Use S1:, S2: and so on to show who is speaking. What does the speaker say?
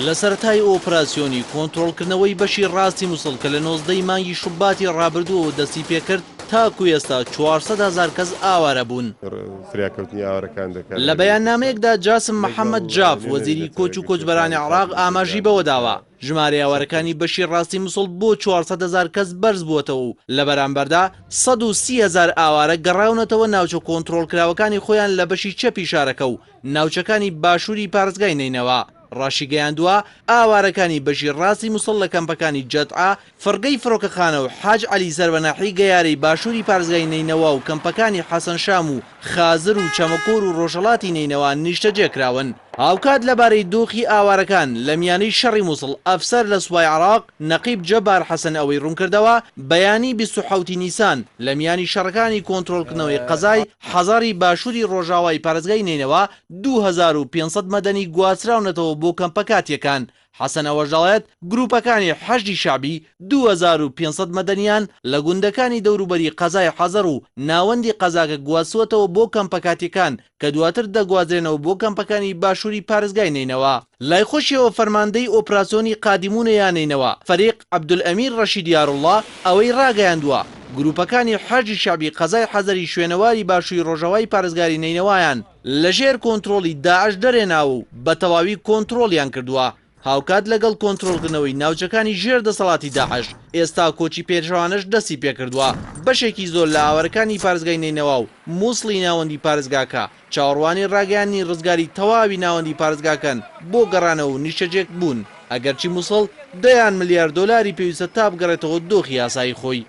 S1: لە سەرەتای ئۆپراسیۆنی کۆنترۆڵکردنەوەی بەشی ڕاستی موسڵ کە لە 19 ی مانگی شوباتی ڕابردووەوە دەستی پێکرد، تاکو ئێستا 400 هەزار کەس ئاوارە بوون.
S2: فریاکەوتنی ئاوارەکان دەکات.
S1: لە بەیاننامەیەکدا جاسم محەمەد جاف، وەزیری کۆچ و کۆچبەرانی عێراق ئاماژی بەوەداوە، ژمارەی ئاوارەکانی بەشی ڕاستی موسڵ بۆ 400 هەزار کەس بەرزبووەتەوە و لە بەرامبەردا 130 هەزار ئاوارە گەڕاونەتەوە ناوچە کۆنترۆڵکراوەکانی خۆیان لە بەشی چەپی شارەکە و ناوچەکانی باشووری پارێزگای نەینەوا. ڕاشیگەیاندووە، ئاوارەکانی بەشی ڕاستی موسڵ لە کەمپەکانی جەدعە، فڕگەی فڕۆکەخانە و حاج عەلی سەر بە ناحیەی گەیارەی باشووری پارێزگای نەینەوا و کەمپەکانی حەسەن شام و خازر و چەمەکۆر و ڕۆژهەڵاتی نەینەوا نیشتەجێ کراون. هاوکات لەبارەی دۆخی ئاوارەکان لە میانەی شەڕی موسڵ، ئەفسەر لە سوپای عێراق، نەقیب جەبار حەسەن ئەوەی ڕوونکردەوە، بەیانی 27 ی نیسان لە میانی شەڕەکانی کۆنترۆڵکردنەوەی قەزای حەزاری باشووری ڕۆژاوای پارێزگای نەینەوا، 2500 مەدەنی گواستراونەتەوە بۆ کەمپە کاتییەکان. حەسەن ئەوەش دەڵێت، گرووپەکانی حەشدی شەعبی 2500 مەدەنییان لە گوندەکانی دەوروبەری قەزای حەزەر و ناوەندی قەزاکە گواستووەتەوە بۆ کەمپە کاتییەکان کە دواتر دەگوازرێنەوە بۆ کەمپەکانی باشووری پارێزگای نەینەوا. لای خۆشیەوە فەرماندەی ئۆپراسیۆنی قادیمونە یا نەینەوا، فەریق عەبدولئەمیر ڕەشید یاروڵڵا ئەوەی ڕاگەیاندووە، گرووپەکانی حەشدی شەعبی قەزای حەزەری شوێنەواری باشووی ڕۆژاوای پارێزگاری نەینەوایان لەژێر کۆنترۆڵی داعش دەرهێناوە و بە تەواوی کۆنترۆڵیان کردووە. هاوکات لەگەڵ کۆنترۆڵکردنەوەی ناوچەکانی ژێر دەسەڵاتی داعش، ئێستا کۆچی پێچەوانەش دەستی پێکردووە، بەشێکی زۆر لە ئاوارەکانی پارێزگای نەینەوا و موسڵی ناوەندی پارێزگاکە، چاوەڕوانی ڕاگەیاندنی ڕزگاری تەواوی ناوەندی پارێزگاکەن بۆ گەڕانەوە و نیشتەجێ بوون، ئەگەرچی موسڵ دەیان ملیار دۆلاری پێویستە تا بگەڕێتەوە دۆخی ئاسایی خۆی.